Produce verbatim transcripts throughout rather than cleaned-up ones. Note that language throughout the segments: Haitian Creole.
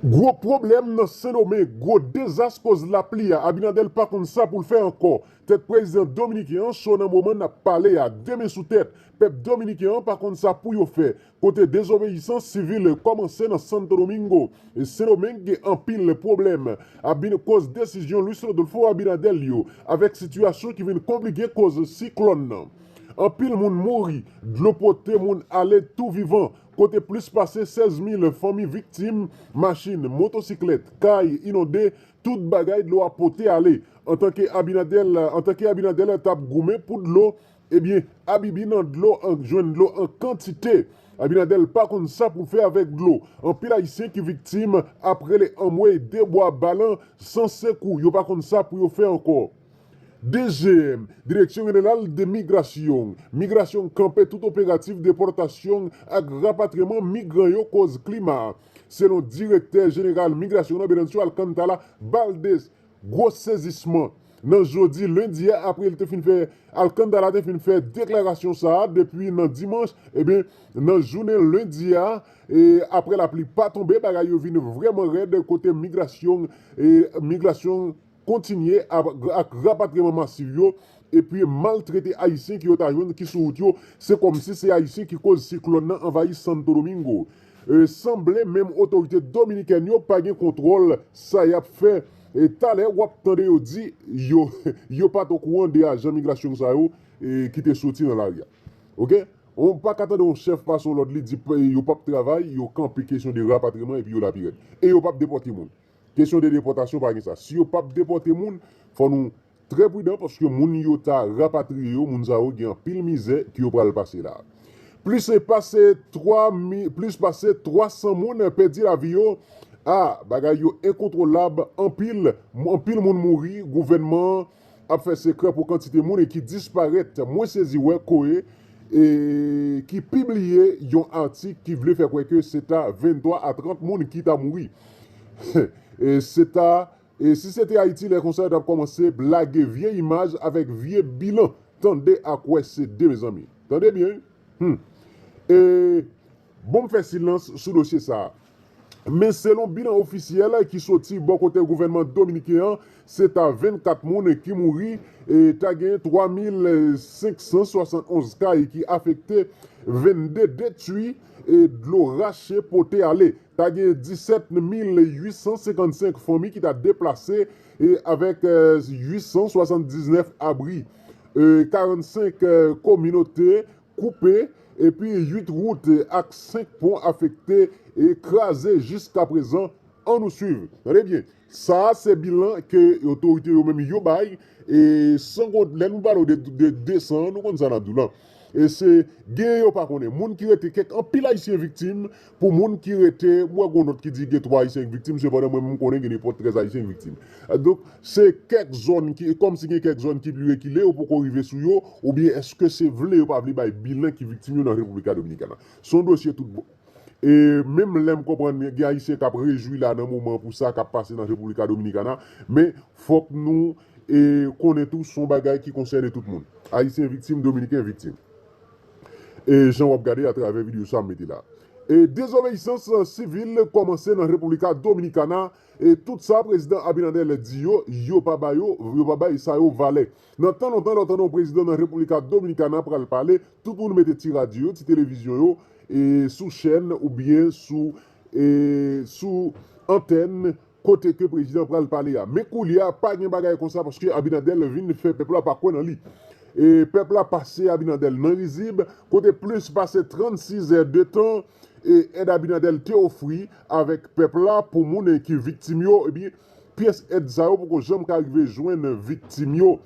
Gwo pwoblèm nan Sendomeng, gwo dezas koz lapli a, Abinader pa konn sa pou l fè ankò. Tèt prezidan dominiken an cho nan moman n ap pale a, de men sou tèt. Pèp dominiken an pa konn sa pou yo fè. Kote dezobeyisans sivil kòmanse nan Santo Domingo, Sendomeng gen anpil pwoblèm. Abin koz desizyon Luis Rodolfo Abinader yo, avèk sitiyasyon ki vin konplike koz siklòn nan. Anpil moun mouri, dlo pote moun ale tou vivan, kote plis pase sèz mil fanmi viktim, machin, motosiklèt, kay inonde, tout bagay dlo a pote ale. Antanke Abinader, antanke Abinader t ap goumen pou dlo, ebyen, Abibi nan dlo, an, jwenn dlo an kantite. Abinader pa konn sa pou fè avèk dlo. Anpil Ayisyen ki viktim ap rele anmwey debwa balan san sekou. Yo pa konn sa pou yo fè ankò. D G M, Direksyon Jeneral de Migrasyon. Migrasyon kanpe tout operatif depòtasyon ak rapatriman migran yo koz klima. Selon Direktè Jeneral Migrasyon nan, Venancio Alcantara Valdez, gwo sezisman. Nan jodi lendi a, apre l te fin fè, Alcantara te fin fè deklarasyon sa a depi nan dimanch, ebyen, nan jounen lendi a, e apre lapli pa tonbe, bagay yo vin vrèman rèd kote migrasyon, e migrasyon kontinye ap, ak rapatriman masiv yo, epi maltrete Ayisyen ki yo ta jwenn ki sou wout yo, se kòmsi se Ayisyen ki koz siklòn nan anvayi Santo Domingo. E, sanble menm otorite dominikèn yo pa gen kontwòl sa y ap fè. E talè w ap tande yo di yo, yo pa t okouran de ajan migrasyon sa yo, e, ki te soti nan lari a. Oke? Ou pa ka tande yon chèf pase yon lòd, li di p-, yo p ap travay, yo kanpe kesyon de rapatriman epi yo la pi rèd. E yo p ap depòte moun. Kesyon de depòtasyon pa gen sa. Si yo p ap depòte moun, fò nou trè pridan paske moun yo ta rapatriye yo, moun sa yo gen anpil mizè ke yo pral pase la. Plis pase twa mil, plis pase twa san moun pèdi lavi yo. A, bagay yo enkontwolab, anpil, anpil moun mouri, gouvènman an ap fè sekrè pou kantite moun ki disparèt. Mwen sezi wè Koe, e, ki pibliye yon atik ki vle fè kwè ke se ta venntwa a trant moun ki ta mouri. E se ta, e si se te Ayiti, lè konsa yo t ap kòmanse lage vye imaj avèk vye bilan. Tande ak wè se de, mezanmi. Tande byen, wi. Hmm. E bon, m fè silans sou dosye sa a. Men selon bilan ofisyèl ki soti bò kote gouvènman dominiken an, se ta vennkat moun ki mouri, e ta gen twa mil senk san swasannonz kay ki afekte, vennde detwi, e dlo rache pote ale. Ta gen disèt mil uit san senkannsenk fanmi ki ta deplase, e avèk, e, uit san swasanndiznèf abri, e, karannsenk, e, kominote koupe, epi uit wout ak senk pon afekte e kraze jiska prezan. Ann nou swiv. Tande byen. Sa a se bilan ke otorite yo menm yo bay, e san kont, lè nou pale de, de de san, nou konn sa n ap di w lan. E se, gen yo pa konnen. Moun ki rete, kèk, anpil Ayisyen viktim, pou moun ki rete, m wè gen yon nòt ki di gen twa Ayisyen k viktim, sepandan mwen menm m konnen gen nenpòt trèz Ayisyen k viktim. Donk, se kèk zòn ki, kòmsi gen kèk zòn ki pi rekile, yo poko rive sou yo, oubyen èske se vle yo pa vle bay bilan ki viktim yo nan República Dominicana. Se yon dosye tout bon. E menm lè m konprann gen Ayisyen k ap rejwi la nan moman pou sa k ap pase nan República Dominicana, men fòk nou, e, konnen tou se yon bagay ki konsène tout moun. Ayisyen viktim, Dominiken viktim. E jan w ap gade atravè videyo sa m mete la. E dezobeyisans sivil kòmanse nan República Dominicana, e tout sa prezidan Abinader di yo, yo pa ba yo, yo pa bay sa yo valè. Nan tan lontan, lè w tande yon prezidan nan República Dominicana pral pale, tout moun mete ti radyo yo, ti televizyon yo, e sou chèn oubyen sou, e sou antèn kote ke prezidan pral pale a. Men koulye a, pa gen bagay konsa paske Abinader vin fè pèp la pa kwè nan li. E pèp la pase Abinader nan rizib, kote plis pase trannsis è de tan, e èd Abinader te ofri avèk pèp la pou moun ki viktim yo, ebyen, pyès èd sa yo poko janm ka rive jwenn viktim yo.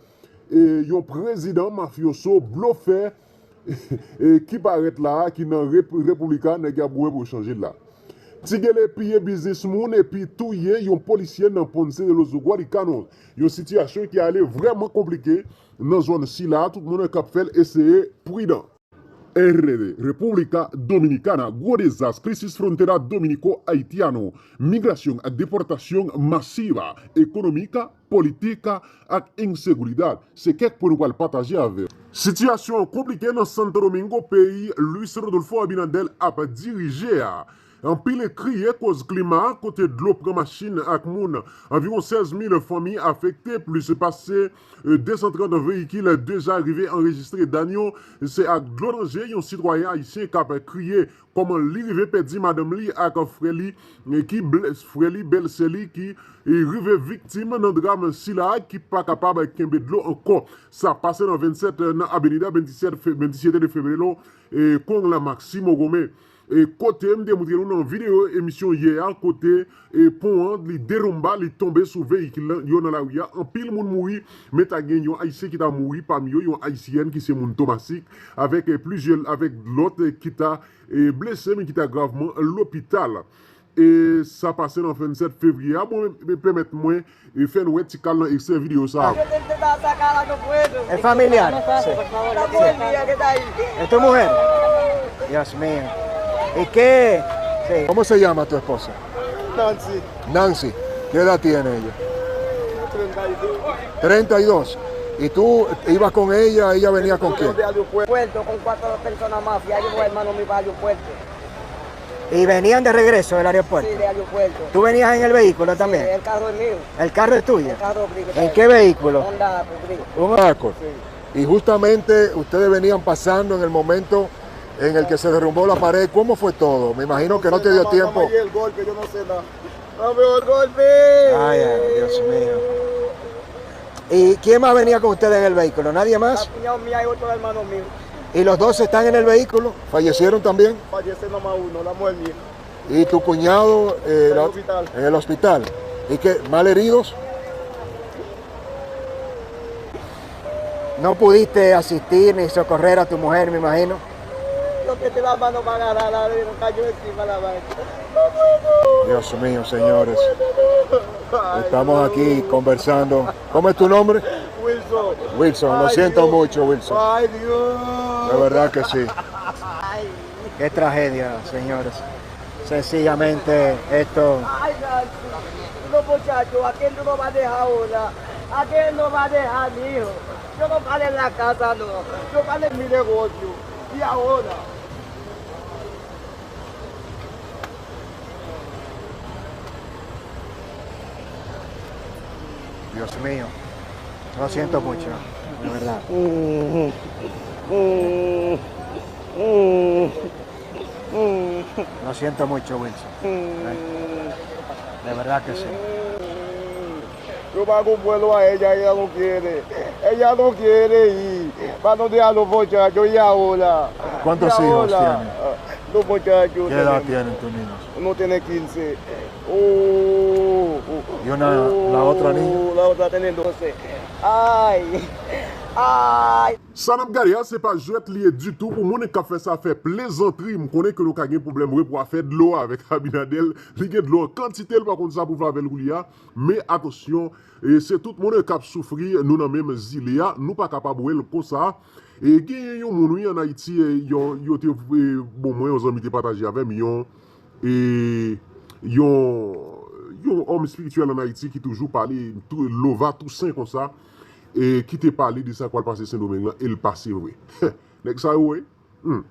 E yon prezidan mafyoso, blofè, e ki parèt la a, ki nan Rep-, República, nèg y ap goumen pou yo chanje l la. Ti Gele piye biznis moun epi touye yon polisye nan Ponce de los Guaricanos. Yon sitiyasyon ki ale vrèman konplike nan zòn sila a, tout moun k ap fè l eseye pridan. R D, República Dominicana, gwo dezas, crisis frontera dominico-haitiano, migrasyon ak depòtasyon masiva, ekonomika, politika ak inseguridad, se kèk pwen nou pral pataje avè w. Sitiyasyon an konplike nan Santo Domingo, peyi Luis Rodolfo Abinader ap dirije a. Anpil kriye koz klima a, kote dlo pran machin ak moun. Anviwon sèz mil fanmi afekte, plis pase, e, de san trant veyikil deja rive anrejistre. Daniel, se ak dlo nan je yon sitwayen ayisyen k ap kriye kòman li rive pèdi madanm li ak frè li, e, ki ble-, frè li, bèlsè li ki, e, rive viktim nan dram sila a ki pa kapab kenbe dlo ankò. Sa pase nan vennsèt nan Avenida ventisèt fe-, ventisèt de Febrero, e, Kong la Maximo Gomez. E, kote m te montre nou nan videyo emisyon yè a, kote, e, pon an, li deronba, li tonbe sou veyikil yo nan lari a. Anpil moun mouri, men ta gen yon Ayisyen ki ta mouri pami yo, yon Ayisyèn ki se moun Tomasik, avèk, e, plizyè, avèk lòt, e, ki ta, e, blese, men ki ta gravman lopital. E sa pase nan vennsèt fevriye a. Bon, men, men pèmèt mwen, e, fè n wè ti kal nan ekstrè videyo sa a. Es familiar. Sí. Es tu mujer. Dios mío. ¿Y qué? Sí. ¿Cómo se llama tu esposa? Nancy. Nancy. ¿Qué edad tiene ella? Treinta y dos. Treinta y dos. ¿Y tú ibas con ella? ¿Ella venía con quién? De aeropuerto con cuatro personas más. Ya llevó hermano mío para el aeropuerto. Y venían de regreso del aeropuerto. Sí, del aeropuerto. ¿Tú venías en el vehículo también? Sí, el carro es mío. ¿El carro es tuyo? El carro es mío. ¿En qué vehículo? Honda Accord. Un Accord. Sí. Y justamente ustedes venían pasando en el momento en el que se derrumbó la pared. ¿Cómo fue todo? Me imagino que no te dio tiempo. Yo no sé nada. No veo el golpe. Ay, ay, Dios mío. ¿Y quién más venía con ustedes en el vehículo? ¿Nadie más? La cuñada mía y otro hermano mío. ¿Y los dos están en el vehículo? ¿Fallecieron también? Fallece nomás uno, la mujer mía. ¿Y tu cuñado, eh, en el hospital? En el hospital. ¿Y qué? ¿Mal heridos? No pudiste asistir ni socorrer a tu mujer, me imagino. Yo metí la mano para agarrar la, no cayó encima la vaina. Dios mío, señores. Estamos aquí conversando. ¿Cómo es tu nombre? Wilson. Wilson, lo siento mucho, Wilson. Ay, Dios. De verdad que sí. Qué tragedia, señores. Sencillamente esto. Ay, Nancy, los muchachos, ¿a quién tú no vas a dejar ahora? ¿A quién no vas a dejar, mijo? Yo no paré en la casa, no. Yo paré en mi negocio. ¿Y ahora? Dios mío, lo siento mucho, de verdad. Lo siento mucho, Wilson. De verdad que sí. Yo pa konprann lwa, ella, ella no quiere. Ella no quiere ir. Para donde a los muchachos, y ahora. ¿Cuántos hijos tiene? Los muchachos. ¿Qué edad tienen tus niños? Uno tiene quince. Oh, oh. ¿Y una, la otra niña? La otra tiene doce. Ay, ay. Sa n ap gade a, se pa jwèt li ye ditou. Pou moun k ap fè sa fè plezantri, m konnen ke nou ka gen pwoblèm wi pou afè dlo a avèk Abinader. Li gen dlo an kantite, l pa konn sa pou fè avè l koulye a. Men atansyon, e se tout moun k ap soufri, nou nan menm zile a, nou pa kapab wè l konsa. E genyen yon moun, wi, ann Ayiti, e, yon, yo te, e, bon, mwen, yon zanmi te pataje avè m, yon, e, yon, yon òm espirityèl ann Ayiti ki toujou pale tou, Lova Tousen konsa, e, ki te pale de sa k pral pase Sendomeng lan, e l pase vre. Nèg sa yo, wi. Hmm.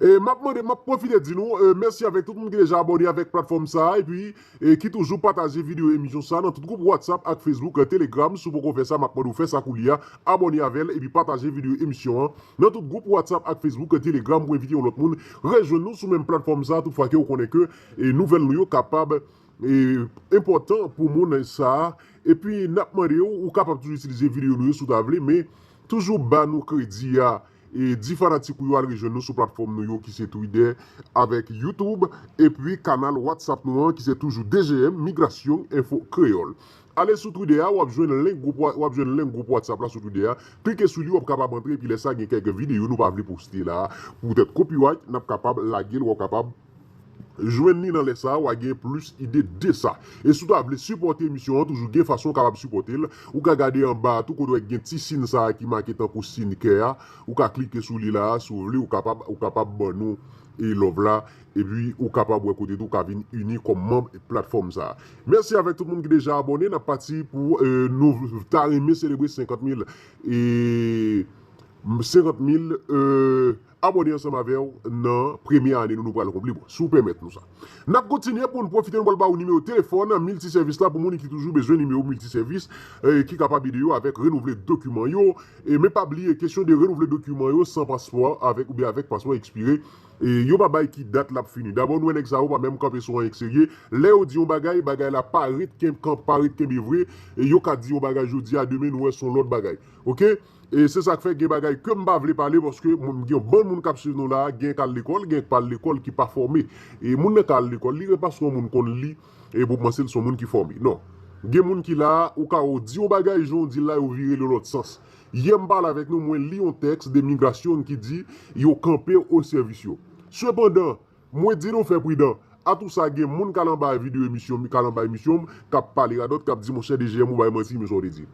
E m ap mande, m ap pwofite di nou, e, mèsi avèk tout moun ki deja abòne avèk platfòm sa a, epi, e, ki toujou pataje videyo emisyon sa a nan tout gwoup WhatsApp ak Facebook, e, Telegram. Si w poko fè sa, m ap mande w fè sa koulye a. Abòne avè l, epi pataje videyo emisyon an nan tout gwoup WhatsApp ak Facebook, e, Telegram, pou envite yon lòt moun rejwenn nou sou menm platfòm sa a, toutfwa ke w konnen ke, e, nouvèl nou yo kapab, e, enpòtan pou moun sa a. Epi, n ap mande w, ou kapab toujou itilize videyo nou yo si w ta vle, men toujou ba nou kredi a, e di fanatik ou yo al rejwenn nou sou platfòm nou yo ki se Twitter avèk YouTube, epi kanal WhatsApp nou an ki se toujou D G M Migrasyon Enfo Kreyòl. Ale sou Twitter a, w ap jwenn link gwoup Wa-, w ap jwenn link gwoup WhatsApp la sou Twitter a. Klike sou li, w ap kapab antre, epi lè sa gen kèk videyo nou pa vle poste la, poutèt copyright, n ap kapab lage l, w ap kapab jwenn li nan lè sa a, w a gen plis ide de sa. E si w ta vle sipòte emisyon an, toujou gen fason w kapab sipòte l. Ou ka gade anba a tou, kote w wè gen ti siy sa a ki make tankou siy kè a. Ou ka klike sou li la a, si w vle, ou kapab, ou kapab ban nou, e, love la. Epi, ou kapab wè kote tou, ou ka vin ini kòm manm platfòm sa a. Mèsi avèk tout moun ki deja abòne. N ap pati pou, e, nou ta renmen selebre senkant mil, e, senkant mil, e, abòne ansanm avè w nan premye ane nou, nou pral konpli. Bon, si w pèmèt nou sa. N ap kontinye pou n pwofite, nou pral ba w nimewo telefòn miltisèvis la pou moun ki toujou bezwen nimewo miltisèvis, eh, ki kapab ede yo avèk renouvle dokiman yo. E men pa bliye, kesyon de renouvle dokiman yo san paspò avèk oubyen avèk paspò ekspire, e yo pa bay ki dat l ap fini. Dabò, nou wè nèg sa yo pa menm kanpe sou anyen k serye. Lè yo di yon bagay, bagay la pa ret ken-, kan-, pa ret kenbe vre. E yo ka di yon bagay jodi a, demen nou wè se yon lòt bagay. Oke? E se sa k fè gen bagay ke m pa vle pale, paske m gen bon moun k ap swiv nou la, gen k al lekòl, gen k pa al lekòl, ki pa fòme. E moun nan ka al lekòl, li ret paske yon moun konn li, e pou panse l se yon moun ki fòme. Non. Gen moun ki la, ou ka di yon bagay, jan w di l la, yo vire l yon lòt sans. Yè m pale avèk nou, mwen li yon tèks de migrasyon ki di yo kanpe o sèvis yo. Sepandan, mwen di nou fè pridan. Atousa, gen moun k al anba videyo emisyon m, k al anba emisyon m, k ap pale radòt, k ap di, monchè, D G M ou bay manti, men sa w te di.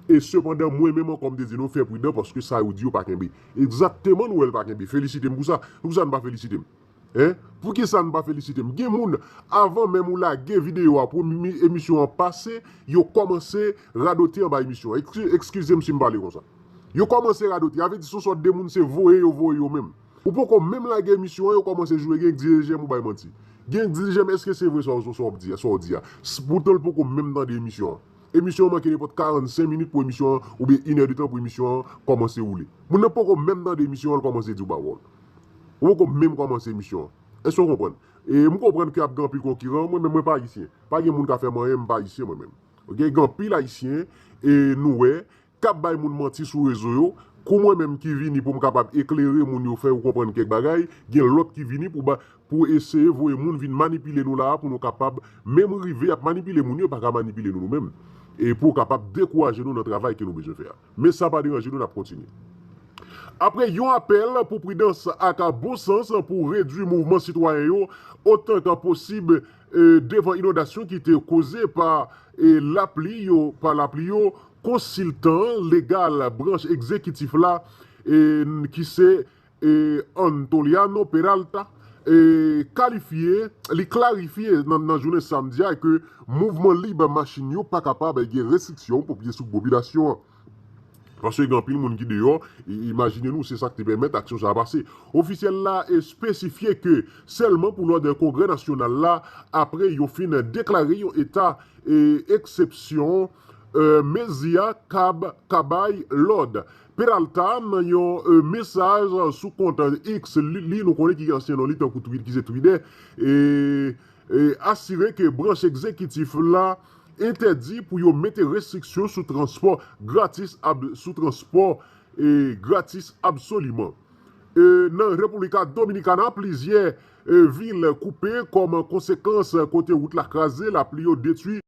E sepandan, mwen menm ankò, m te di nou fè pridan paske sa yo di yo pa kenbe. Egzakteman, nou wè l pa kenbe. Felisite m pou sa. Poukisa n pa felisite m? Hein? Poukisa n pa felisite m? Gen moun, avan menm ou lage videyo a pou mi-, emisyon an pase, yo kòmanse radote anba emisyon an. Eski-, eskize m si m pale konsa. Yo kòmanse radote. Sa vle di se yon sòt de moun se voye yo voye yo menm. Ou poko menm lage emisyon an, yo kòmanse joure, gen k di D G M ou bay manti. Gen k di D G M, èske se vre sa w, sa w ap di a, sa w di a? S-, poutan l poko menm tande emisyon an. Emisyon an manke nenpòt karannsenk minit pou emisyon an, oubyen inèdetan pou emisyon an kòmanse woule. Moun nan poko menm tande emisyon an, l kòmanse di w pawòl. Ou poko menm kòmanse emisyon an. Èske w konprann? E m konprann ke ap gen anpil konkiran, mwen menm mwen pa ayisyen. Pa gen moun ka fè m anyen, m pa ayisyen mwen menm. Oke, gen anpil ayisyen, e nou wè, k ap bay moun manti sou rezo yo, kou mwen menm ki vini pou m kapab eklere moun yo, fè yo konprann kèk bagay, gen lòt ki vini pou ba, pou eseye voye moun vin manipile nou la a, pou nou kapab menm rive ap manipile moun yo, pa ka manipile nou nou menm. E pou kapab dekouraje nou nan travay ke nou bezwen fè a. Men sa pa deranje nou, n ap kontinye. Apre yon apèl pou pridans ak bon sans pou redwi mouvman sitwayen yo otan ke posib, eh, devan inondasyon ki te koze pa, eh, lapli yo, pa lapli yo, konsiltan legal branch egzekitif la, eh, ki se, eh, Antoliano Peralta, eh, kalifye, li klarifye nan, nan jounen samdi a ke mouvman lib machin yo pa kapab gen restriksyon pou pye sou popilasyon an. Paske gen anpil moun ki deyò, i-, imajine nou, se sa k te pèmèt aksyon sa a pase. Ofisyèl la espesifye ke sèlman pou lòd Kongrè Nasyonal la, apre yo fin deklare yon eta, e, eksepsyon, e, mezi a kab-, ka bay lòd. Peralta, nan yon, e, mesaj sou kont X, li, li, nou konnen ki ansyen non li, tankou Twi-, ki se Twitter, e, e, asire ke branch egzekitif la entèdi pou yo mete restriksyon sou transpò gratis ab-, sou transpò, e, gratis absoliman. E, nan República Dominicana, plizyè, e, vil koupe kòm konsekans kote wout la kraze, lapli yo detwi.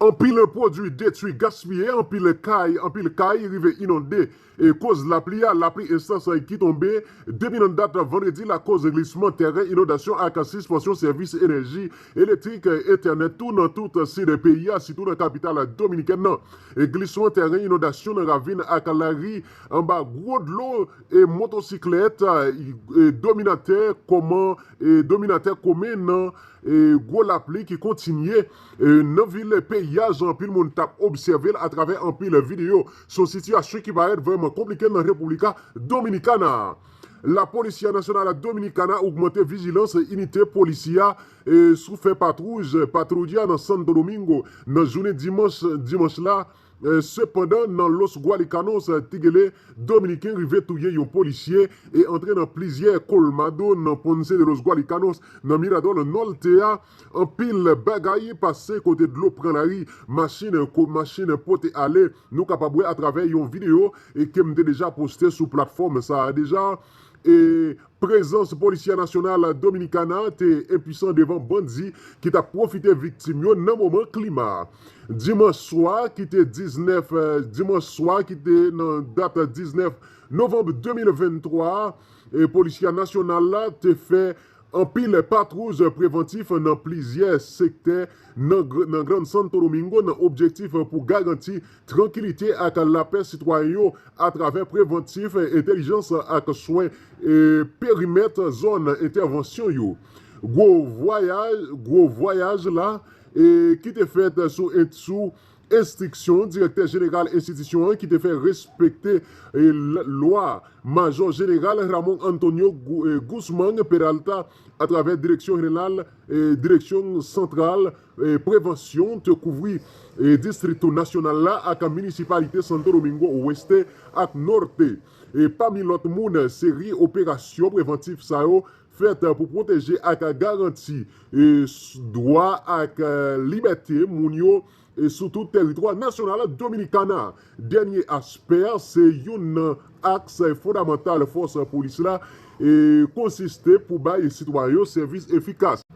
Anpil pwodui detwi, gaspiye, anpil kay, anpil kay rive inonde. E koz lapli a, lapli ensans ki tonbe depi nan dat vandredi la koz glisman teren, inondasyon ak sispansyon sèvis enèji elektrik, entènèt tou nan tout sid peyi a, sitou nan kapital dominikèn nan. E glisman teren, inondasyon nan ravin ak lari anba gwo dlo, e motosiklèt, e dominatè kòman, e dominatè komen nan, e gwo lapli ki kontinye, e nan vil peyi a, jan anpil moun t ap obsève l atravè anpil videyo. Se yon sitiyasyon ki parèt vrèman konplike nan República Dominicana. La Policía Nacional Dominicana ogmante vijilans inite polisye a, e sou fè patwouj, patwouya nan Santo Domingo, nan jounen dimanch, dimanch la, e, sepandan, nan Los Gualicanos, e, Tigele Dominiken rive touye yon polisye e antre nan plizyè kolmado nan Ponce de los Gualicanos, nan Mirador Norte a. Anpil bagay pase kote dlo pran lari, machin, ko-, machin pote ale. Nou kapab wè atravè yon videyo e ke m te deja poste sou platfòm sa a deja. E prezans Policía Nacional Dominicana te enpwisan devan bandi ki t ap pwofite viktim yo nan moman klima. Dimanch swa ki te diznèf, eh, dimanch swa ki te nan dat diznèf novanm de mil venntwa, e Polisya Nasyonal la te fè anpil patwouj prevantif nan plizyè sektè nan gr-, nan Gran Santo Domingo nan objektif pou garanti trankilite ak lapè sitwayen yo atravè prevantif, entèlijans ak swen, e, perimèt zòn entèvansyon yo. Gwo vwayaj, gwo vwayaj la, e, ki te fèt sou, sou, enstriksyon direktè jeneral enstitisyon an ki te fè respekte e, l- lwa Majò Jeneral Ramon Antonio Gu- e, Guzman Peralta atravè direksyon jeneral e, direksyon santral e, prevansyon te kouvri e, distrito nasyonal la ak minisipalite Santo Domingo Oeste ak Norte. E pami lòt moun, seri operasyon prevantif sa yo fèt pou pwoteje ak garanti e, s- dwa ak e, libète moun yo e, sou tout tèritwa nasyonal Dominikana. Dènye aspè, se youn nan aks fondamantal fòs polis la e, konsiste pou bay sitwayen yo sèvis efikas.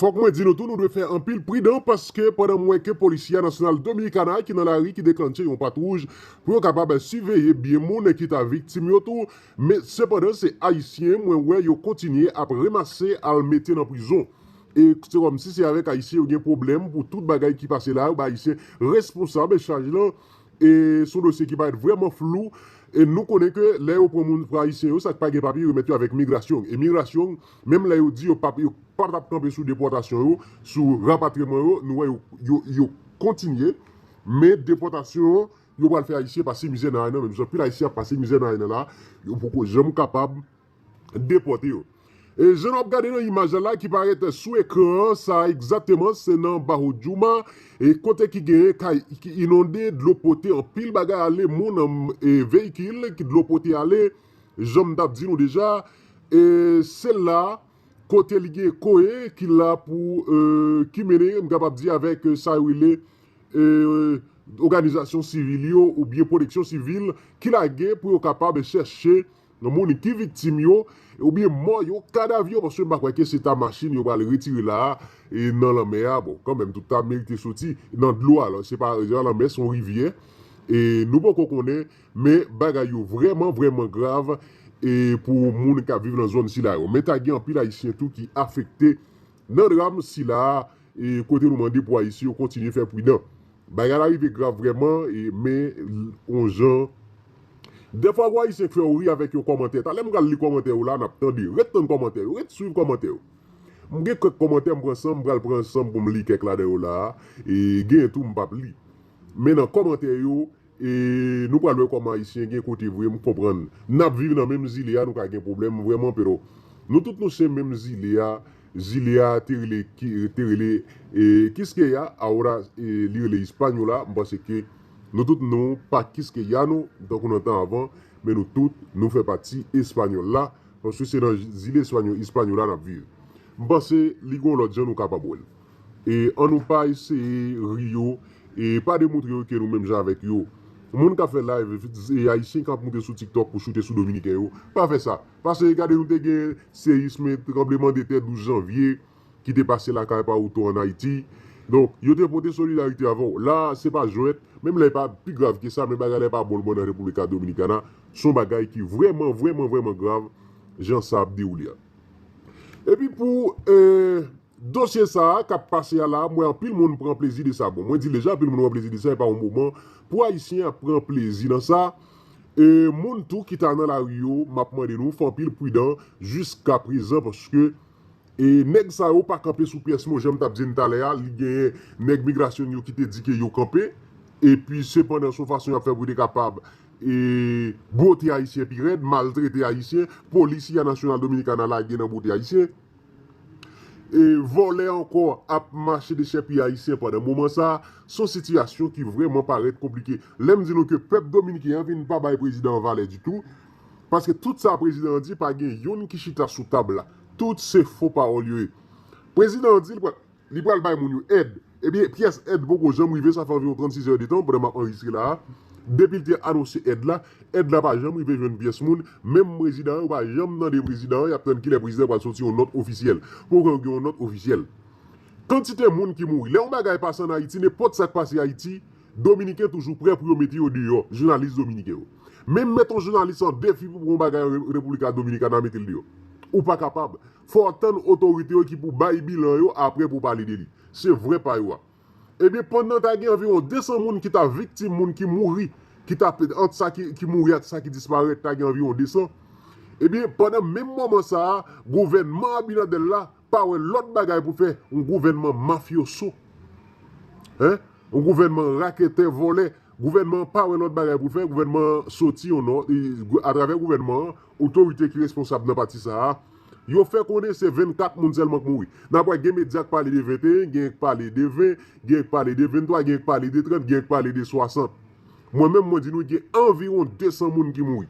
Fòk mwen di nou tou, nou dwe fè anpil pridan paske pandan m wè ke Polisya Nasyonal Dominikana ki nan lari ki deklannche yon pat wouj pou yo kapab siveye byen moun ki ta viktim yo tou, men sepandan se Ayisyen mwen wè yo kontinye ap renmase al mete nan prizon. E se kòmsi se avèk Ayisyen yo gen pwoblèm pou tout bagay ki pase la, yo ba Ayisyen responsab chaj lan. E se yon dosye ki parèt vrèman flou. E nou konnen ke lè yo pran moun, pran Ayisyen yo, sa k pa gen papye, yo remèt yo avèk migrasyon. E migrasyon, menm lè yo di yo p ap, yo p ap kanpe sou depòtasyon yo, sou rapatriman yo, nou wè yo, yo, yo kontinye. Men depòtasyon, yo pral fè Ayisyen pase mizè nan ay nan, menm jan pil Ayisyen ap pase mizè nan ay nan la, yo poko janm kapab depòte yo. E jan n ap gade nan imaj la ki parèt sou ekran an, sa egzakteman se nan Baho Djouma, e kote ki genyen kay ki inonde, dlo pote anpil bagay ale, moun, e veyikil ki dlo pote ale, jan m t ap di nou deja, e se la kote li gen koe ki la pou, e, ki mennen, m kapab di avèk, e, sa yo rele, e, òganizasyon sivil yo oubyen pwoteksyon sivil ki lage pou yo kapab chèche moun ki viktim yo, oubyen mò yo, kadav yo, paske m pa kwè ke se ta machin yo pral retire la a, e nan lanmè a, bon, kanmenm, tout ta merite soti nan dlo a, alò, se pa, se pa lanmè, se yon rivyè, e nou poko konnen, men bagay yo vrèman, vrèman grav, e pou moun k ap viv nan zòn sila yo. Men ta gen anpil Ayisyen tou ki afekte nan dram sila a, e kote nou mande pou Ayisyen yo kontinye fè pridan. Bagay la rive grav vrèman, e, men l- on jan. Dèfwa, gwo Ayisyen k fè w ri avèk yon kòmantè. Talè m pral li kòmantè yo la, n ap tande. Ret tann kòmantè yo, ret swiv kòmantè yo. M gen kèk kòmantè m pran san m, m pral pran san m pou m li kèk ladan yo la a. E gen tou m p ap li. Men nan kòmantè yo, e nou pral wè kòman Ayisyen gen kote vre, m konprann. N ap viv nan menm zile a, nou ka gen pwoblèm vrèman, pero nou tout nou se menm zile a. Zile a te rele, ki- te rele e, Quisqueya, ahora e, li rele Hispaniola. M panse ke nou tout nou pa Quisqueyano, tankou nan tan avan, men nou tout nou fè pati Espanyòl la, paske se nan zile Espanyòl, Hispaniola n ap viv. M panse li gon lòt jan nou kapab wè l. E ann nou pa eseye ri yo, e pa demontre yo ke nou menm jan avèk yo. Moun k ap fè live, e Ayisyen k ap moute sou TikTok pou choute sou Dominiken yo, pa fè sa. Paske gade nou te gen seyism, tranblemanntè douz janvye ki te pase lakay pa Ruto ann Ayiti. Donk, yo te pote solidarite avè w. La, se pa jwèt, menm lè e pa pi grav ke sa, men bagay la e pa bon l bon nan República Dominicana. Se yon bagay ki vrèman, vrèman, vrèman grav, jan sa ap dewoule a. Epi pou e, dosye sa a k ap pase a la, m wè anpil moun pran plezi de sa. Bon, mwen di l deja, anpil moun pran plezi de sa, e pa yon moman pou Ayisyen ap pran plezi nan sa. E, moun tou ki ta nan lari yo, m ap mande nou fè anpil pridan jiska prezan, paske e, nèg sa yo pa kanpe sou pyès mo, jan m t ap di n talè a, li genyen nèg migrasyon yo ki te di ke yo kanpe, epi sepandan se yon fason y ap fè pou yo te kapab e, bwote Ayisyen pi rèd, maltrete Ayisyen, Polisya Nasyonal Dominikana lage nan bwote Ayisyen. E vòlè ankò ap mache dechèpiye Ayisyen pandan moman sa a, se yon sitiyasyon ki vrèman parèt konplike. Lè m di nou ke pèp dominiken an vin pa bay prezidan an valè ditou, paske tout sa prezidan an di pa gen youn ki chita sou tab la. Tout se fo pawòl yo ye. Prezidan an di l pral, li pral bay moun yo èd. Ebyen, pyès èd poko janm rive, sa fè anviwon trannsis è de tan pandan m ap anrejistre la a. Depi l te anonse èd la, èd la pa janm rive jwenn pyès moun. Menm prezidan an, yo pa janm tande prezidan an, y ap tann kilè prezidan pral soti yon nòt ofisyèl. Poko gen yon nòt ofisyèl. Kantite moun ki mouri. Lè yon bagay pase ann Ayiti, nenpòt sa k pase Ayiti, Dominiken toujou prè pou yo mete yo deyò, jounalis dominiken yo. Menm met yon jounalis an defi pou yon bagay an Re- República Dominicana, mete l deyò. Ou pa kapab. Fò w tann otorite yo ki pou bay bilan yo apre pou w pale de li. Se vrè pa yo a. Ebyen, pandan ta gen anviwon de san moun ki ta viktim, moun ki mouri, ki ta ant sa ki, ki mouri ak sa ki disparèt, ta gen anviwon de san. Ebyen, pandan menm moman sa a, gouvènman Abinader la pa wè lòt bagay pou fè yon gouvènman mafyoso. Hein? Yon gouvènman raketè, vòlè. Gouvènman an pa wè lòt bagay pou l fè, gouvènman an soti yon nò, e, atravè gouvènman an, otorite ki responsab nan pati sa a, yo fè konnen se vennkat moun sèlman k mouri. N ap wè gen medya k pale de venteyen, gen k pale de ven, gen k pale de venntwa, gen k pale de trant, gen k pale de swasant. Mwen menm, mwen di nou gen anviwon de san moun ki mouri.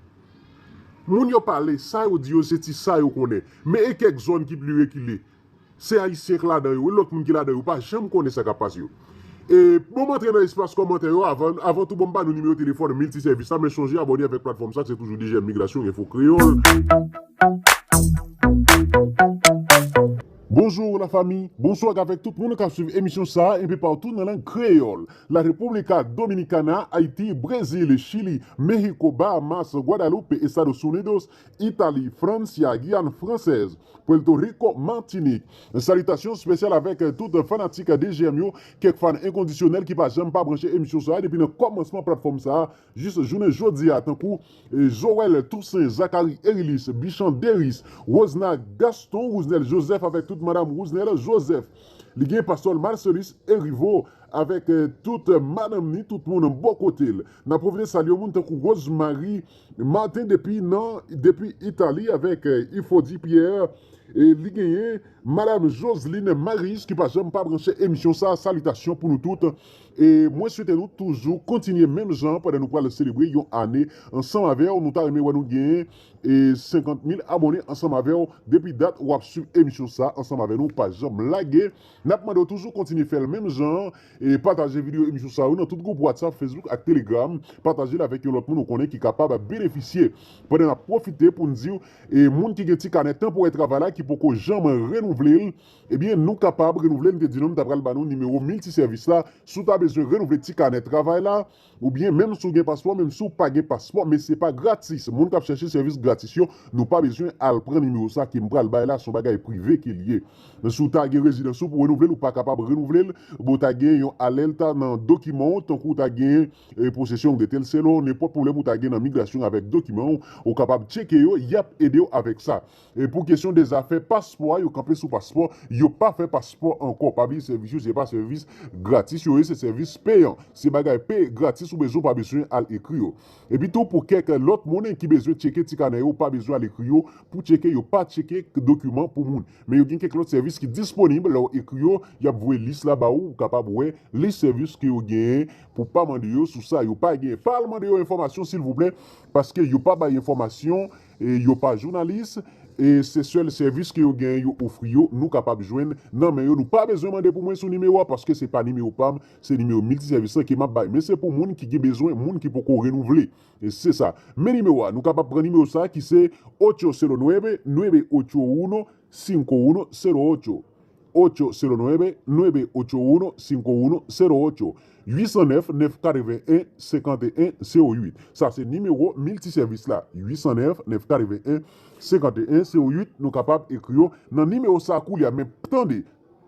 Moun yo pale, sa yo di yo, se ti sa yo konnen. Men e kèk zòn ki pli rekile. Se Ayisyen k ladan yo, e lòt moun ki ladan yo pa janm konnen sa k ap pase yo. E bon, m antre nan espas kòmantè yo, avan, avan tou, bon, m ba nou nimewo telefòn miltisèvis la, men chonje abòne avèk platfòm sa, se toujou D J M Migrasyon Enfo Kreyòl. Bonjou la fami, bonswa avèk tout moun k ap swiv emisyon sa a enpe patou nan lang kreyòl. La República Dominicana, Ayiti, Brezil, Chili, Mehiko, Bahamas, Guadalupe, Estados Unidos, Itali, Frans, Giyàn fransèz, Puerto Rico, Matinik. Salitasyon espesyal avèk tout fanatik D J M yo, kèk fan enkondisyonèl ki pa janm pa branche emisyon sa a depi nan kòmansman platfòm sa a jis jounen jodi a, tankou, e, Joël Toussaint, Zacharie Erilis, Bichan Deris, Rosna Gaston, Rousnel Joseph avèk tout madanm Rousnel Joseph. Li gen Pastè Marcelis Erivo avèk, e, tout madanm ni, tout moun bò kote l. N ap pwofite salye yon moun tankou Rosemary Martin depi nan, depi Itali avèk, e, Ifodi Pierre. E li genyen Madam Joseline Marius ki pa janm pa branche emisyon sa a. Salitasyon pou nou tout. E mwen swete nou toujou kontinye menm jan pandan nou pral selebre yon ane ansanm avè w. Nou ta renmen wè nou genyen, e, senkant mil abòne ansanm avè w. Depi dat w ap swiv emisyon sa a ansanm avè nou, pa janm lage. N ap mande w toujou kontinye fè l menm jan an, e pataje videyo emisyon sa yo nan tout gwoup WhatsApp, Facebook ak Telegram. Pataje l avèk yon lòt moun ou konnen ki kapab benefisye. Pandan n ap pwofite pou n di w, e moun ki gen ti kanè tanporè travay la ki poko janm renouvle l, ebyen, nou kapab renouvle l. M te di nou m ta pral ba nou nimewo miltisèvis la. Si w ta bezwen renouvle ti kanè travay la, oubyen menm si w gen paspò, menm si w pa gen paspò, men se pa gratis. Moun k ap chèche sèvis gratis yo, nou pa bezwen al pran nimewo sa ke m pral bay la, se yon bagay prive ke l ye. Men si w ta gen rezidans ou pou renouvle l, ou pa kapab renouvle l, bon, w ta gen yon alèta nan dokiman w, tankou w ta gen, e, possession de tel selon, nenpòt pwoblèm ou ta gen nan migrasyon avèk dokiman w, ou kapab tcheke yo, y ap ede w avèk sa. E pou kesyon de zafè paspò a, yo kanpe sou paspò, yo pa fè paspò ankò. Pa bliye sèvis yo, se pa sèvis gratis yo ye, se sèvis peyan. Se bagay peye gratis ou bezwen, ou pa bezwen al ekri yo. Epi tou, pou kèk lòt moun ki bezwen tcheke ti kanè yo, ou pa bezwen al ekri yo pou tcheke, yo pa tcheke dokiman pou moun. Men yo gen kèk lòt sèvis ki disponib, lè w ekri yo, y ap voye lis la ba ou, ou kapab wè lis sèvis ke yo genyen pou pa mande yo sou sa yo pa genyen. Pa al mande yo enfòmasyon, silvouplè, paske yo pa bay enfòmasyon, e yo pa jounalis, e se sèl sèvis ke yo genyen yo ofri yo, nou kapab jwenn nan men yo. Nou pa bezwen mande pou mwen sou nimewo a, paske se pa nimewo pa m, se nimewo miltisèvis lan ke m ap bay. Men se pou moun ki gen bezwen, moun ki poko renouvle. E se sa. Men nimewo a, nou kapab pran nimewo sa a ki se ocho cero nueve, nueve ocho uno, cinco uno cero ocho. Ocho cero nueve, nueve ocho uno, cinco uno cero ocho. Uit san nèf, nèf katreven en, senkanteyen zewo uit. Sa se nimewo miltisèvis la. Uit san nèf, nèf katreven en, senkanteyen zewo uit. Nou kapab ekri yo nan nimewo sa a koulye a. Men tande,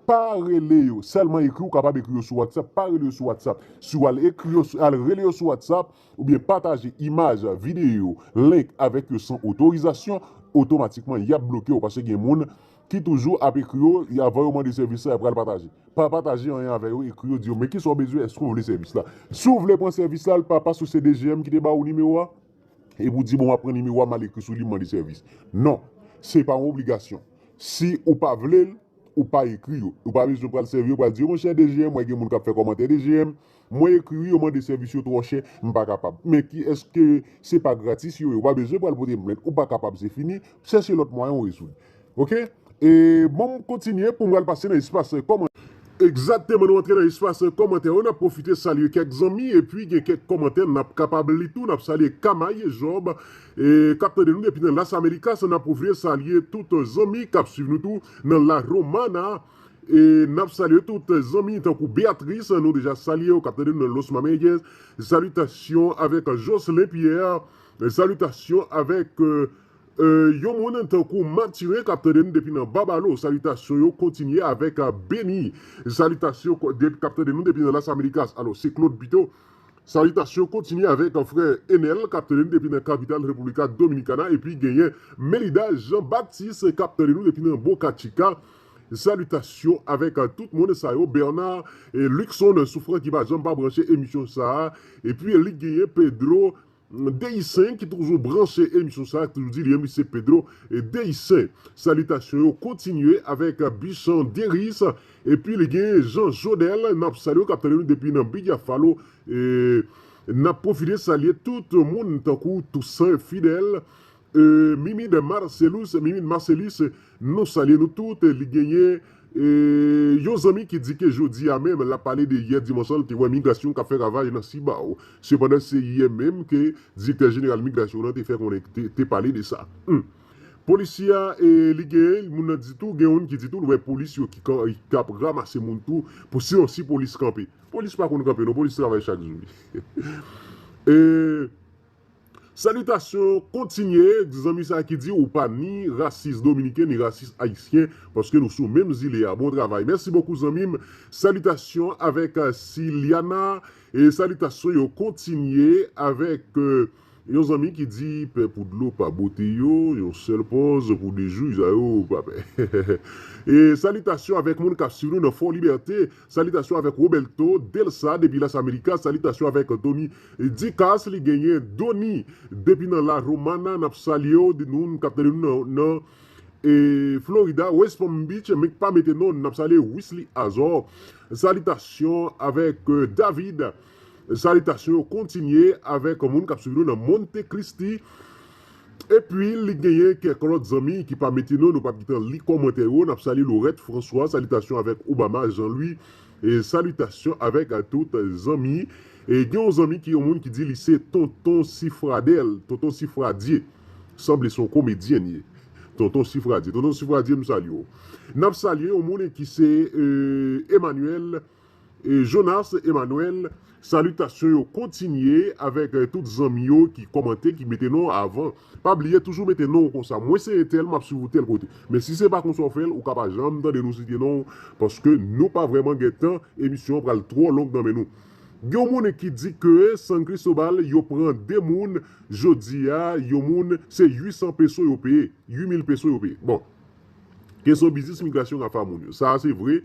pa rele yo, sèlman ekri, ou kapab ekri yo sou WhatsApp, pa rele yo sou WhatsApp. Si w al ekri yo, al rele yo sou WhatsApp, oubyen pataje imaj, videyo, link avèk yo san otorizasyon, otomatikman y ap bloke w, paske gen moun ki toujou ap ekri yo, avan yo mande sèvis la, y ap pral pataje. Pa pataje anyen avè yo, ekri yo, di yo, men kisa w bezwen, èske w vle sèvis la? Si w vle pran sèvis la, l pa pase w se D G M ki te ba ou nimewo a, epi w di, bon, m ap pran nimewo a, m al ekri sou li, m mande sèvis. Non, se pa yon obligasyon. Si ou pa vle l, ou pa ekri yo. Ou pa bezwen pral sèvi yo, pral di yo, monchè D G M, wè gen moun k ap fè kòmantè D G M, mwen ekri wi, yo mande sèvis yo twò chè, m pa kapab. Men ki, èske se pa gratis yo ye? Ou pa bezwen pral pote m plent, ou pa kapab, se fini, chèche lòt mwayen ou rezoud. Oke? E bon, m kontinye pou m pral pase nan espas kòmantè. Egzakteman, nou antre nan espas kòmantè yo, n ap pwofite salye kèk zanmi, epi gen kèk kòmantè n ap kapab li tou, n ap salye Kamay Job, e k ap tande nou depi nan Las Americas, n ap pwofite salye tout zanmi k ap swiv nou tou nan La Romana, e n ap salye tout zanmi tankou Beatrice, nou deja salye w, k ap tande nou nan Los Mameyes, salitasyon avèk Jocelyn Pierre, salitasyon avèk, e, e, yon moun tankou Mathurin k ap tande nou depi nan Babalo. Salitasyon yo kontinye avèk, e, Benny. Salitasyon ko-, de-, k ap tande nou depi nan Las Americas. Alò, se Claude pito. Salitasyon kontinye avèk, e, frè Enel k ap tande nou depi nan kapital República Dominicana. Epi genyen Melida Jean Baptiste k ap tande nou depi nan Boca Chica. Salitasyon avèk tout moun sa yo, Bernard e Luckson Souffrant ki pa janm pa branche emisyon sa a. Epi li genyen Pedro Deysen ki toujou branche emisyon sa a, ki toujou di li menm se Pedro Deysen. Salitasyon yo kontinye avèk Bichan Deris. Epi li gen Jean Jodel, n ap salye w, k ap tande nou depi nan Big Buffalo. E n ap pwofite salye tout moun tankou Toussaint Fidèl, e, Mimide Marcelus, Mimide Marcelus, nou salye nou tout. Li genyen e, yon zanmi ki di ke jodi a menm, l ap pale de yè dimanch lan, l te wè migrasyon k ap fè ravaj nan Sibao. Sepandan, se yè menm ke direktè jeneral migrasyon an te fè konnen te, te pale de sa. Hmm. Polisye a, e, li gen, moun nan di tou, gen youn ki di tou, l wè polis yo ki, ki ap ranmase moun tou, pou si, si polis kanpe. Polis pa konn kanpe, non, polis travay chak jou. E, salitasyon kontinye, zanmi sa ki di ou pa ni rasis dominiken, ni rasis ayisyen, paske nou sou menm zile a. Bon travay. Mèsi bokou, zanmi m. Salitasyon avèk, eh, Siliana. E salitasyon yo kontinye avèk, eh, yon zanmi ki di, pè poud lo pa bote yo, yon sèl pòz pou de jou, sa yo pa pè. E salitasyon avèk moun k ap swiv nou nan Fò Libète. Salitasyon avèk Roberto Delsa depi Las Americas. Salitasyon avèk Tony Dicas, li genyen Doni depi nan La Romana. N ap salye w, nou k ap tande nou nan, nan, e, Florida, West Palm Beach, men k pa mete non, n ap salye Wesley Azor. Salitasyon avèk, eh, David. Salitasyon yo kontinye avèk moun k ap swiv nou nan Monte Cristi. Epi, li genyen kèk lòt zanmi ki pa mete non, nou p ap gentan li kòmantè yo. N ap salye Lorette François, salitasyon avèk Obama Jean-Louis, e salitasyon avèk a tout zanmi. E gen yon zanmi ki, yon moun ki di li se Tonton Sifradèl, Tonton Sifradye. Sanble se yon komedyen li ye. Tonton Sifradye. Tonton Sifradye, m salye w. N ap salye yon moun ki se, eh, Emmanuel, e Jonas Emmanuel, salitasyon yo kontinye avèk, eh, tout zanmi yo ki kòmante, ki mete non avan. Pa bliye, toujou mete non w konsa. Mwen se entèl, m ap swiv ou tèl kote. Men si se pa konsa w fè l, ou ka pa janm tande nou site non w, paske nou pa vrèman gen tan, emisyon an pral twò long nan men nou. Gen yon moun ki di ke San Cristobal, yo pran de moun, jodi a, yon moun, se uit san peso yo peye, uit mil peso yo peye. Bon, kesyon biznis migrasyon ap fè a moun yo. Sa a se vre.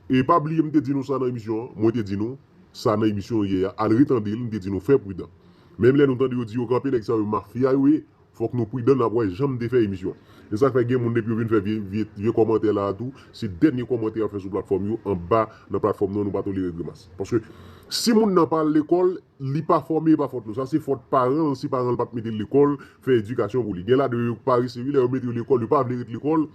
E pa bliye, m te di nou sa nan emisyon an. Mwen te di nou sa nan emisyon yè a. Al retande l, m te di nou fè pridan. Menm lè nou tande yo di yo kanpe, nèg sa yo mafya yo ye, fòk nou pridan, n ap wè jan m te fè emisyon. E sa k fè gen moun depi yo vin fè vye, vye, vye kòmantè la a tou, se dènye kòmantè y ap fè sou platfòm yo, anba nan platfòm nan, nou pa tolere grimas. Paske si moun nan pa al lekòl, li pa fòme, e pa fòt nou. Sa se fòt paran l, si paran l pa t mete l lekòl, fè edikasyon pou li. Gen ladan yo parese, wi, lè yo mete yo lekòl, yo pa vle ret lekòl,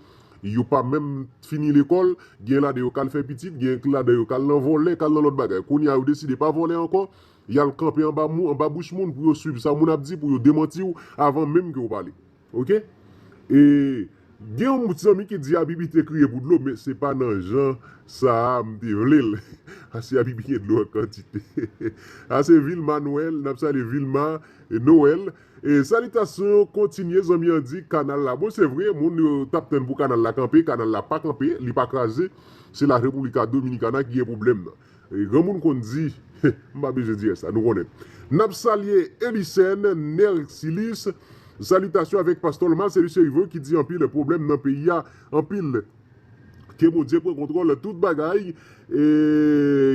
yo pa menm fini lekòl, gen ladan yo k al fè pitit, gen ladan yo k al nan vòlè, k al nan lòt bagay. Kounye a, yo deside pa vòlè ankò, y al kanpe anba mou, anba bouch moun pou yo swiv sa moun ap di, pou yo demanti w avan menm ke w pale. Oke? E gen yon zanmi ki di Abibi te kriye pou dlo, men se pa nan jan sa a m te vle l. Paske Abibi gen dlo an kantite. A se Vilma Noël, n ap salye Vilma e Noël. E salitasyon yo kontinye, zanmi an di kanal la. Bon, se vre, moun yo t ap tann pou kanal la kanpe, kanal la pa kanpe, li pa kraze. Se la República Dominicana ki gen pwoblèm nan. E granmoun konn di, m pa bezwen di rès la, nou konnen. N ap salye Elisèn, Nersilis, salitasyon avèk pastè Marcellus Erivo ki di anpil pwoblèm nan peyi a, anpil. Ke Bondye pran kontwòl tout bagay. E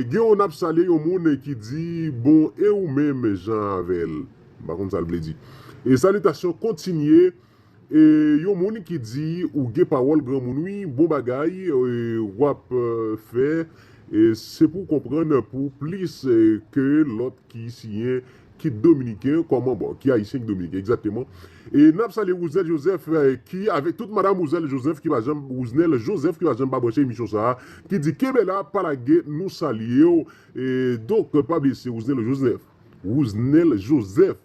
gen yon n ap salye yon moun ki di, bon, e ou menm jan avè l? M pa konn sa l vle di. E salitasyon kontinye. E yon moun ki di, ou gen pawòl granmoun wi, bon bagay, e, w ap, e, fè, e, se pou w konprann pou plis, e, ke lòt ki siyen, ki dominiken, kòman, bon, ki ayisyen, ki dominiken, egzakteman. E n ap salye Wouznèl Joseph, e, ki, avèk tout madanm Wouznèl Joseph ki pa janm, Wouznèl Joseph ki pa janm pa branche emisyon sa a, ki di, kenbe la, pa lage, nou salye w. E donk, pa bliye, se Wouznèl Joseph. Wouznèl Joseph.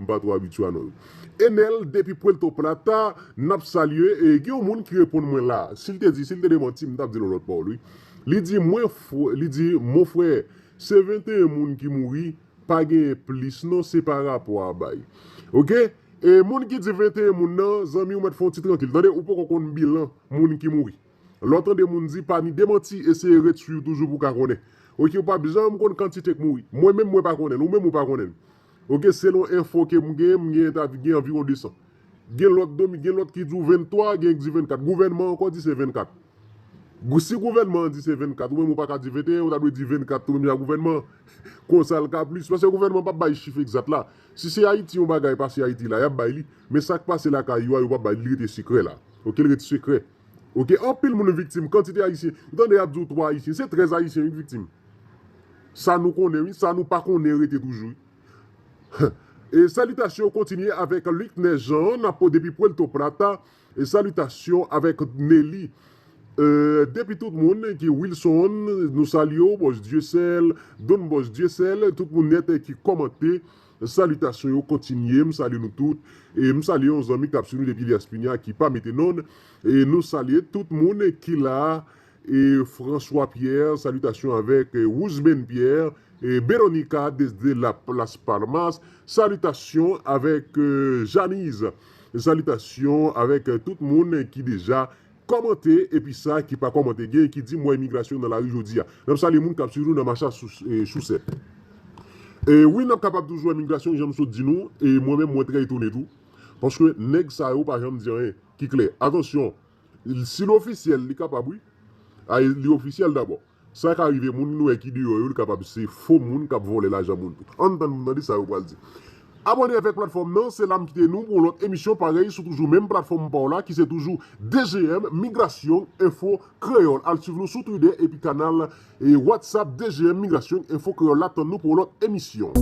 M pa twò abitye a non. Enèl depi Puerto Plata, n ap salye. E gen yon moun ki reponn mwen la. Si l te di, si l te demanti, m t ap di l yon lòt pawòl, wi. Li di, mwen, fr-, li di, mon frè, se venteyen moun ki mouri, pa genyen plis non, se pa rapò a bay. Oke? E moun ki di venteyen moun nan, zanmi w mèt fè yon ti trankil. Tande, ou poko konn bilan moun ki mouri. Lè w tande moun di pa ni demanti, eseye ret swiv toujou pou w ka konnen. Oke, ou p ap janm konn kantite k mouri. Mwen menm, mwen pa konnen l. Ou menm, ou pa konnen l. Oke, selon enfo ke m gen, m gen ta gen anviwon de san. Gen lòt domi-, gen lòt ki di w venntwa, gen ki di vennkat. Gouvènman ankò di se vennkat. Si gouvènman an di se vennkat, ou menm ou pa ka di venteyen, ou ta dwe di vennkat tou menm jan gouvènman. Konsa l ka plis. Paske gouvènman p ap bay chif egzat la. Si se Ayiti yon bagay pase Ayiti la, y ap bay li. Men sa k pase lakay yo a, yo p ap bay li, li rete sekrè la. Oke, li rete sekrè. Oke, anpil moun viktim, kantite Ayisyen. Ou tande y ap di w twa Ayisyen, se trèz Ayisyen wi k viktim. Sa nou konnen wi, sa nou pa konnen rete toujou wi. E salitasyon kontinye avèk Luckner Jean, n ap depi Puerto Plata. E salitasyon avèk Nelly. E, depi tout moun ki Wilson, nou salye w, Bòs Dyesèl, Don Bòs Dyesèl, tout moun nèt ki kòmante. Salitasyon yo kontinye, m salye nou tout. E m salye yon zanmi k ap swiv nou depi Ilyas Pinya ki pa mete non l. E nou salye tout moun ki la. E François Pierre, salitasyon avèk e, Wouzben Pierre, e Veronica desde la Las Palmas, salitasyon avèk e, Janice, salitasyon avèk e, tout moun ki deja kòmante, epi sa ki pa kòmante, gen ki di m wè imigrasyon nan lari jodi a. N ap salye moun k ap swiv nou nan Macha Chou-, e, Chousèt. E wi, n ap kapab toujou wè imigrasyon, jan m sot di nou, e mwen menm mwen trè etone tou. Paske nèg sa yo pa janm di anyen ki klè. Atansyon, si l ofisyèl, li kapab wi. A, li ofisyèl dabò. Sa ka rive moun nou wè ki deyò yo, li kapab se fo moun k ap vòlè lajan moun tou. Ann tann pou n tande sa yo pral di. Abòne avèk platfòm nan, se la m kite nou pou yon lòt emisyon parèy sou toujou menm platfòm pa w la ki se toujou D G M Migrasyon Enfo Kreyòl. Al swiv nou sou Twitter epi kanal e WhatsApp D G M Migrasyon Enfo Kreyòl la, tann nou pou yon lòt emisyon.